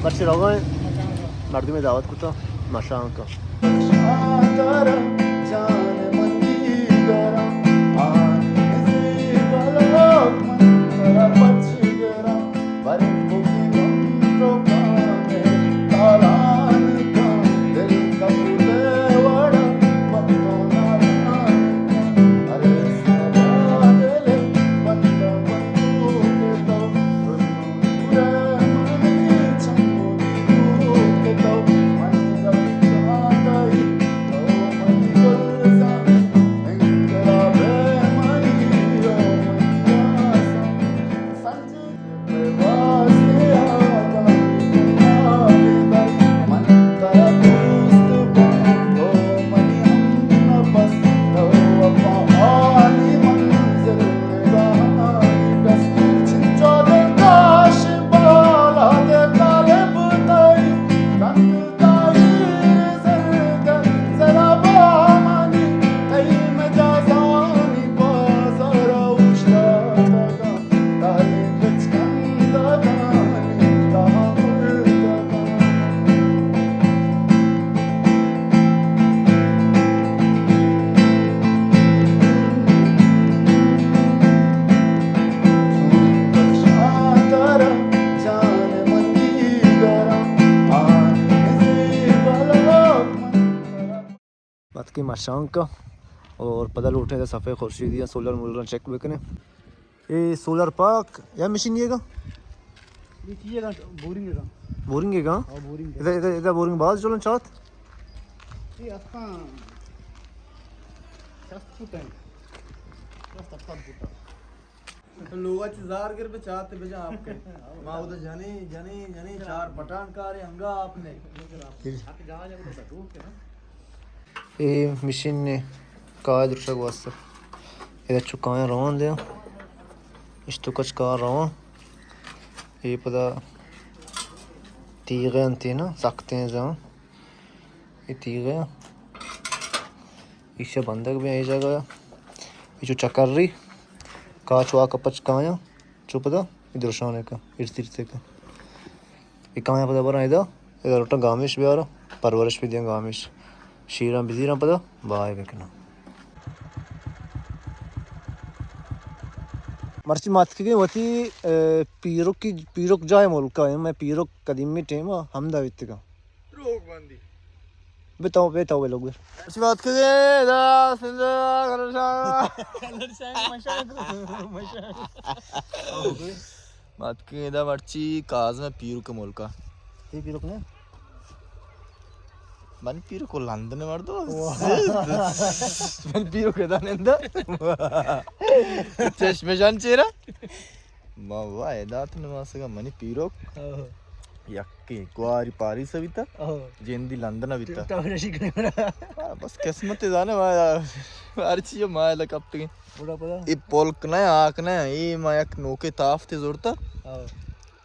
مرچی روگا ایں، مردمے دعوت کتا، مشانکا۔ باتکیں مشانک ءَ اور پدا لوٹیں ادا صفحہ خورشیدی ءَ سولر مولر چیک بکنیں۔ اے سولر پاک یا مشین یہ گا؟ یہ چیئے گا، بورنگ گا۔ بورنگ گا؟ ہاں، بورنگ گا۔ ادا، ادا، ادا بورنگ باز جولن چات؟ یہ استاں شست فٹ ہیں۔ شست ہفتاد فٹ ہیں۔ لوگا چی زار گر پہ چاتے بجا آپ کے۔ ما ادھر جنے، جنے، جنے، چار پٹان کارے انگا آپ نے۔ اے مشین نے کاہ درشگ واسطہ۔ ادا چکایاں روان دیا۔ اشتو کچ کاہ روان۔ اے پدا تیغے انتی نا، سختیں زان۔ اے تیغے۔ ایشا بندگ بیں اے جگہ۔ اے چو چکری۔ کاہ چو آ کپچ کایاں۔ چو پدا اے درشانے کا، ارسی ارسی کا۔ اے کایاں پدا براں ادا، ادا لوٹاں گامیش بیاراں، پرورش بہ دیاں گامیش۔ شیراں بزیراں پدا، بہائے بکناں۔ مرچی ما اتکگیں وتی، اے، پیرکی، پیرک جاہ ملکا ایں، مئے پیرک قدیمی ٹیم ءَ ہمدا بیتگاں۔ دروگ بندی۔ بتاؤ، بتاؤ، بے لوگ۔ اچھی بات کرے، ادا سندھ، کلر شاہ۔ کلر شاہ، مشاک، مشاک۔ بات کرے، ادا مرچی کاظم پیرک ملکا۔ یہ پیرک نے؟ من پیرک لندن مردو۔ واہ۔ من پیرک ادا نندا۔ چشمشان چیرا؟ ما واہ دات نماسگا منی پیروک۔ آہو۔ یکی گواری پاریس بیتا۔ آہو۔ جندی لندن بیتا۔ تو، تو نشی کنی برا۔ آ، بس قسمت زانے ما، ہر چیز ما ادا کپتگیں۔ بڑا پدا۔ اے پولک نہ، آک نہ، اے ما یک نوکے تافتے زورتا۔ آہو۔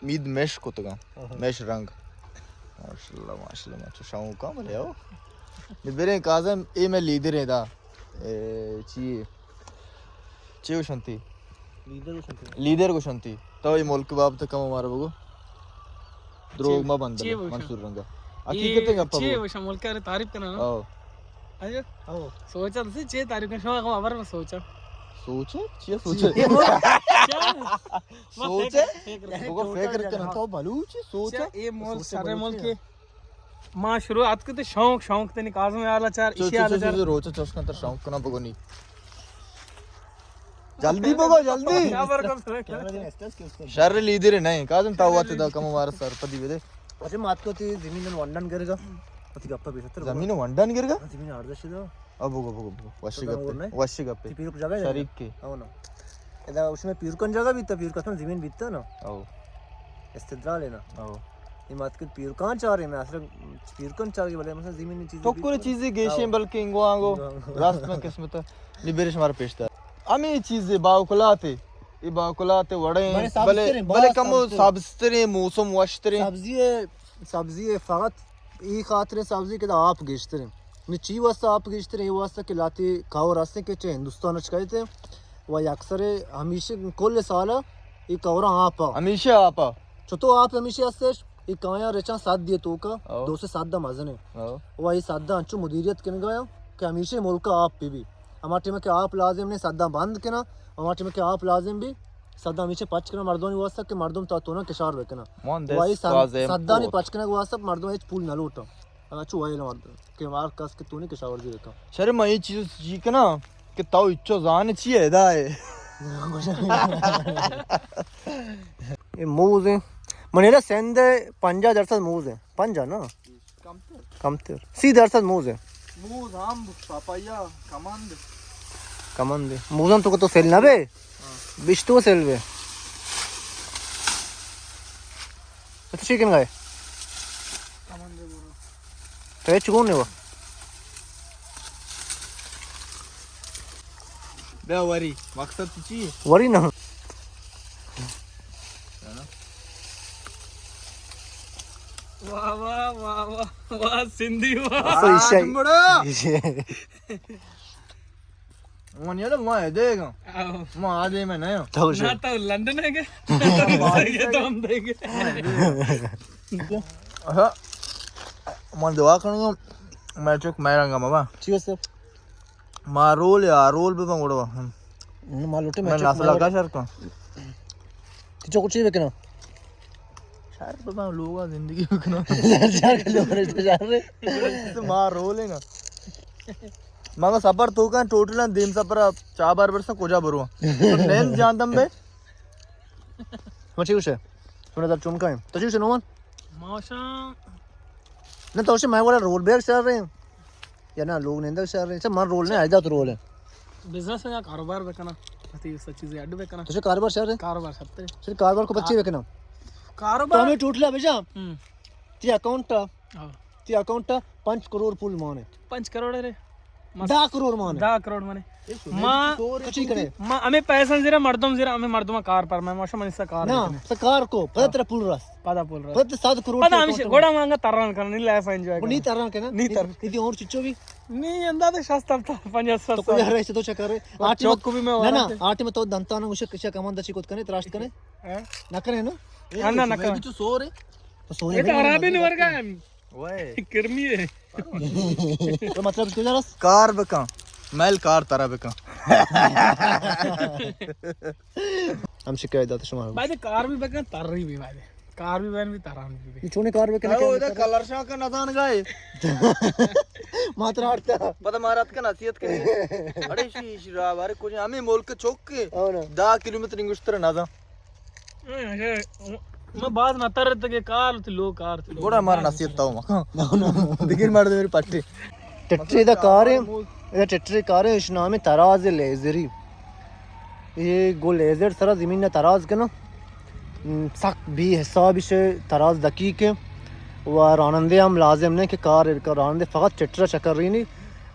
مید مش کتگا۔ آہو۔ مش رنگ۔ ماشاءاللہ، ماشاءاللہ، ما چو شوق ہم لے آؤ۔ نی بریں کاظم، اے میں لیدر ہیں دا۔ اے، چی اے؟ چے گوشنتی؟ لیدر گوشنتی۔ لیدر گوشنتی۔ تو اے ملک بابت کم مارا بگو۔ دروگ چے، ما بندل چے گوشن؟ منصور رنگا۔ اے حقیقت ہے گپا چے بگو۔ گوشن؟ ملک ارے تعریف کنا نا؟ او۔ اچھا؟ او۔ سوچا تو چے تعریف کنا؟ شما خبر میں سوچا۔ سوچے؟ چیا سوچے؟ چے؟ کیا؟ سوچے؟ فکر، فکر۔ بگو فکر کنا تو بلوچ سوچے؟ اے ملک سوچے سارے بلوچ ملک ہے۔ ما شروعات کتے شوق، شوق تے نی کاظم والا چار، چو، ایشی چو، والا چو، چار۔ چو، روچ چوش کنتر شوق کنا بگونی۔ جلدی بگو، جلدی۔ کیا برکت ہے؟ شر لیدر نہیں، کاظم تا وات دا کم مارا سرپدی بدے۔ اچھا، مات کو تی زمین ونڈن گرگا۔ اتی گپا بیشتر زمین ونڈن گرگا؟ زمین آرزش دا۔ او بگو، بگو، بگو۔ وشی تو گپے، نہیں؟ وشی گپے۔ تی پیرک جگہ ہے؟ شریک کے۔ او نا۔ ادا اس میں پیرکن جگہ بیتا، پیرکن زمین بیتا نا۔ او۔ استدلال ہے نا۔ او۔ یہ مات کے پیرکان چارے میں اصل پیرکن چارے بلے مثلا زمین چیز تو کل چیزیں گیشیں او۔ بلکہ انگو آنگو۔ انگو آنگو۔ راست میں قسمت ہے۔ نی برش مار پیشتا۔ ہمیں چیزیں باوکلاتے۔ یہ باوکلاتے وڑیں۔ بلے بلے، سبزتریں، بلے باز کم سبزتریں۔ سبزتریں، موسم وشتریں۔ سبزی، سبزی فقط ای خاطر سبزی کہ دا آپ گیشتریں۔ نی چی واسطہ آپ گیشتریں؟ ای واسطہ کہ لاتی کور ہستیں کہ چہ ہندوستان اچ کئیت و اکثر ہمیشہ کل سال ای کوراں آپ۔ ہمیشہ آپ۔ چتو آپ ہمیشہ ہستش؟ اے کایاں رچاں سد دیے توکا، او۔ دو سے سد مزنے۔ او۔ و اے سد انچو مدیریت کنگا یا کہ ہمیشہ ملک آپ پہ بھی۔ ہما ٹائم کہ آپ لازم نے سداں بند کنا، ہما ٹائم کہ آپ لازم بھی سداں ہمیشہ پچ کنا مردمانی واسطہ کہ مردم تا تو نہ کشار بکنا۔ من و اے دست سد-، تازہ سدانی پوت۔ پچ کنگ واسطہ مردم ہچ پول نہ لوٹا۔ اگاں چو ویل مردم کہ مار کس کہ تو نی کشاورزی بکن۔ شر من اے چیز چی کنا کہ تو اچو زان چی ہے دا ہے۔ اے موز ہیں۔ من ایرا سندھ ہے، پنجاہ درصد موز ہیں۔ پنجاہ نا؟ کمتر۔ کمتر۔ سی درصد موز ہیں۔ موز، امب، پاپایا، کمند۔ کمند۔ موزاں تو کو تو سیل نہ بے؟ ہاں۔ بشتو سیل بے۔ تو چی کن گئے؟ کمند برو۔ تو ہچ گون نے وا؟ بیا وری، مقصد چی؟ وری نا۔ واہ، واہ، واہ، واہ، واہ، سندھی واہ۔ سو ایشائی۔ آج مڑا۔ من یار ما دیگا۔ آؤ۔ ما آدے میں نہیں۔ تو نہ تو لندن ہے کہ؟ یہ تو ہم دیں گے۔ اچھا۔ من دعا کروں گا، میں چک میں رنگا بابا۔ ٹھیک ہے سر۔ ما رول یا رول بہ بن گڑا۔ نہ، ما لوٹے میں میں چک نسل میں کا شر کن۔ کہ چوک چی بکنا؟ شر بہ بن لوگا زندگی بکنا۔ شر لوگ رہتے شر رے۔ ما رول ہے نا۔ ما سفر تو کن ٹوٹل دیم سفر چار بار برسا کجا برو۔ نین جان دم بے۔ ما چی گوشے؟ سونا در چون کائیں۔ تو چی گوشے نومان؟ ماشاء۔ نہ تو چی میں والا رول بیگ شر رہے ہیں۔ یا نہ لوگ نندگ شر رہے۔ اچھا، من رول نہیں، آئیدا تو رول ہے۔ بزنس یا کاروبار بکنا، اتی سب چیزیں اڈ بکنا۔ تو چی کاروبار شر رہے؟ کاروبار شرط ہے۔ چی کاروبار کو بچے بکنا؟ تو کاروبار۔ ہمیں ٹوٹلا بجا۔ ہم۔ تی اکاؤنٹ تا۔ ہاں۔ تی اکاؤنٹ تا پنچ کروڑ پول مانے۔ پنچ کروڑ رے۔ مس-، دہ کروڑ مانے۔ دہ کروڑ مانے۔ ما تو چی کرے؟ ما ہمیں پیسہ زیرا مردم زیرا ہمیں مردم کار پر میں ماشا من اس کا کار نہ، بکنے۔ تو کار کو، پتہ ہاں۔ تیرا پول رس۔ پدا بول رہا۔ پتہ سات کروڑ پدا کے ہمیشہ اکاؤنٹ گوڑا مانگا تران کرنا، نہیں لائف انجوائے نہیں کرنا۔ تران کرنا، نہیں نہیں، تران۔ یہ اور چچو بھی۔ نہیں، اندازہ شست ہفتہ، پنجاہ ست تو کوئی سال۔ ہر ایسے تو چکر ہے۔ آٹی چوک مت-، کو بھی میں نہ، نہ، ورا تھے۔ آٹی میں تو دنتا نہ، اسے کسا کمان دا چی کت کنے، تراشت کنے۔ ہاں؟ نہ کنے نا؟ نہ، نہ، نہ، میں بھی تو سو رہے۔ تو سو رہے یہ تو نہیں، خرابی نہیں نہیں ورگا ہے۔ وے۔ کرمی ہے۔ تو مطلب اس کو ذرا کار بکن، میل کار ترا بکن۔ ہم شکایت دات شما۔ باید کار بھی بکن، تر رہی بھی باید۔ کار بھی بکن، بھی تران بھی۔ یہ چونے کار بکن، او، کیا ادا بکن؟ کلر شاہ کا نزان گائے۔ ماتر آٹتا۔ پتہ مارات کا نصیحت کرے۔ اڑے شی، شی را بارے کچھ ہمیں ملک چوک کے او نا۔ دہ کلومیٹر انگشتر نزان۔ میں بعد نہ تر تک کار تے لوگ کار تے لوگ۔ گوڑا مار نصیحت تاو مکان۔ دگیر مار دے میری پٹی۔ ٹریکٹر دا کار ہے، ادا ٹریکٹر کار ہے، اس نام ہے تراز لیزری۔ یہ گو لیزر سرا زمین نہ تراز کنا۔ سک بے حساب سے تراز دقیق ہے۔ و رانندے ہم لازم نہیں کہ کار، رانندے فقط ٹریکٹر چکر رہی نہیں۔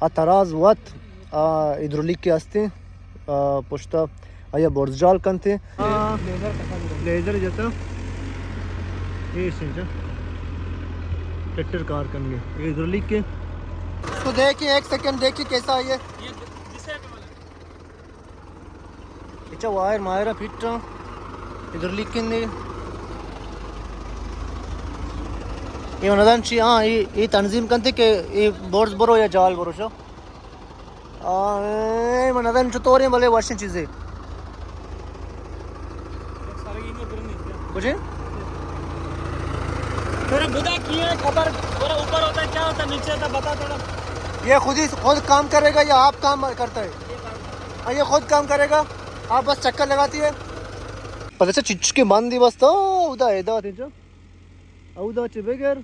آ تراز وت، آ، ہیدرولیک کے ہستے، آ، پشتا، آیا برز جال کنتے۔ آ، لیزر جتا۔ یہ سنجا۔ ٹریکٹر کار کنگے۔ یہ ہیدرولیک کے۔ تو دیکھیں، ایک سیکنڈ دیکھیں کیسا ہے یہ۔ اچھا، وائر مائرہ فٹ ہاں۔ ادھر لکھن دے۔ یہ ندان چی، ہاں، یہ، یہ تنظیم کنتے کہ یہ برز برو یا جال برو شو۔ آ، اے، من ندان چطور ہیں بلے واشنگ چیزیں۔ کچھ ہے؟ تیرا بدا کیا ہے خبر؟ تھوڑا اوپر ہوتا ہے، کیا ہوتا ہے، نیچے ہوتا ہے، بتا تھوڑا۔ یہ خود ہی، خود کام کرے گا یا آپ کام کرتا ہے؟ ہاں، یہ خود کام کرے گا، آپ بس چکر لگاتی ہے۔ پتہ چا چچکے بندی بس تو ادا، ادا تھی چا۔ اودا چہ بگر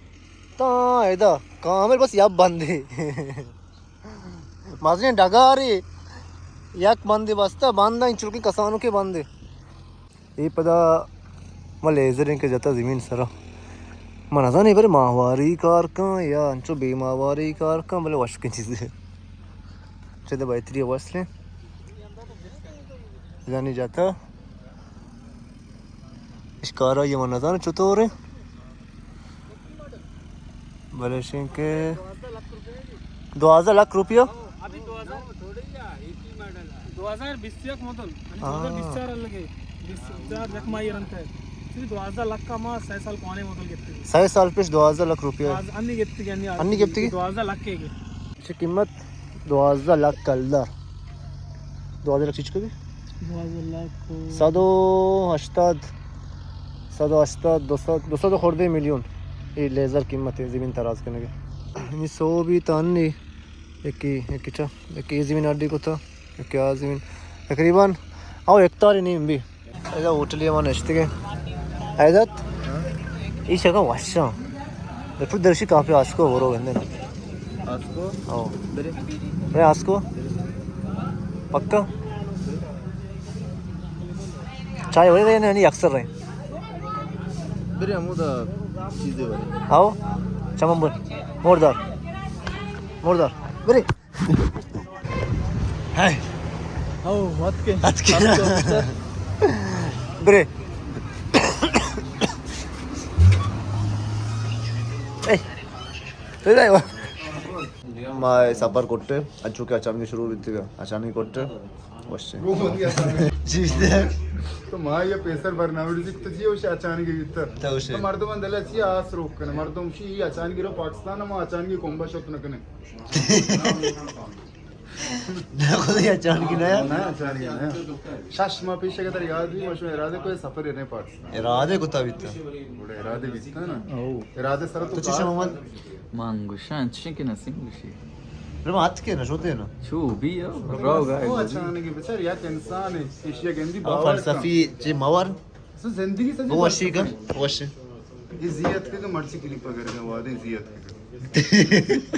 تا ادا کامل بس یک بندے۔ مزنیں ڈگارے، یک بندے بستا، بند انچو کہ کسانوکے بندے۔ اے پدا ما لیزر انکہ جتا زمین سرا۔ من نزانی بلے ماہواری کار کن یا انچو بے ماہواری کار کن، بلے وشکیں چیزے۔ چہ دے بہتری وصلیں۔ زانی جتا۔ اشکارا یہ من نزاناں چطور ہے۔ بلے شنکہ دوازدہ لکھ روپیہ۔ ابھی دو ہزار، دو ہزار بیس یک ماڈل، یعنی ہاں۔ دو ہزار بیس چار الگ ہے، بیس چار یک ماہی رنگ ہے۔ دوازدہ لکھ کا ما سئے سال پانے موتل گپتگی۔ سئے سال پیش دوازدہ لکھ روپیہ۔ دوازدہ، انی گپتگی، انی آرتی۔ انی گپتگی؟ دوازدہ لکھ کے گی۔ چہ قیمت دوازدہ لکھ کلدار۔ دوازدہ لکھ چیچ کبھی؟ دوازدہ لکھ۔ سد و ہشتاد، سد و ہشتاد، دو سد، دو سد خردے میلیون۔ یہ لیزر قیمت ہے زمین تراز کرنے کے۔ انی سو بھی تانی، یکی، یکی چا، یکی زمین اڈی کو تھا، یکی آ زمین۔ تقریباً او ہکتار نیم بھی۔ ادا ہوٹل ما نشتگیں۔ عزت، ای چکا وشاں۔ تو درشی کافی آسکو برو گندے نا۔ آسکو؟ او۔ برے۔ برے آسکو؟ پکا؟ چائے ہوئے رہے نا، نہیں اکثر رہے۔ برے ہمودا چیزے ہوئے۔ آؤ۔ چمن بر۔ موردار۔ موردار۔ برے۔ ہائے۔ او، اتکے۔ اتکے۔ برے۔ اے۔ ما سفر کرتے، اچو کہ اچانک شروع بیتگا، اچانک کرتے۔ وشے۔ جی۔ تو ما یہ پیسر برنامہ ریزی تو جی وشے اچانک بیتا۔ تو وشے۔ تو مردم دل چی آس روک کنے، مردم شی اچانک رو پاکستان، ما اچانک کنبا شت نہ کنے۔ نہ، خدای اچانکی نہ۔ نہ، اچانکی نہ۔ شش ماہ پیش اگر یاد بھی، مشو ارادے کوئی سفر نے پاکستان۔ ارادے کو تا بیتا۔ بڑے ارادے بیتا نا۔ او۔ ارادے سر تو تو چشم کار محمد؟ من گوشان، چشم کہ نسیم گوشی۔ رما ات کے نہ شوتے نا۔ شو بھی ہے، براو گائے۔ او اچانکی بیچار یک انسان ہے، ایشیا گندی او باور فلسفی کن۔ چے مور۔ سو زندگی سجی او وشی کا، فلسفی۔ وشی۔ یہ زیت کے مرچی کلی پگر گئے، وادے زیت کے۔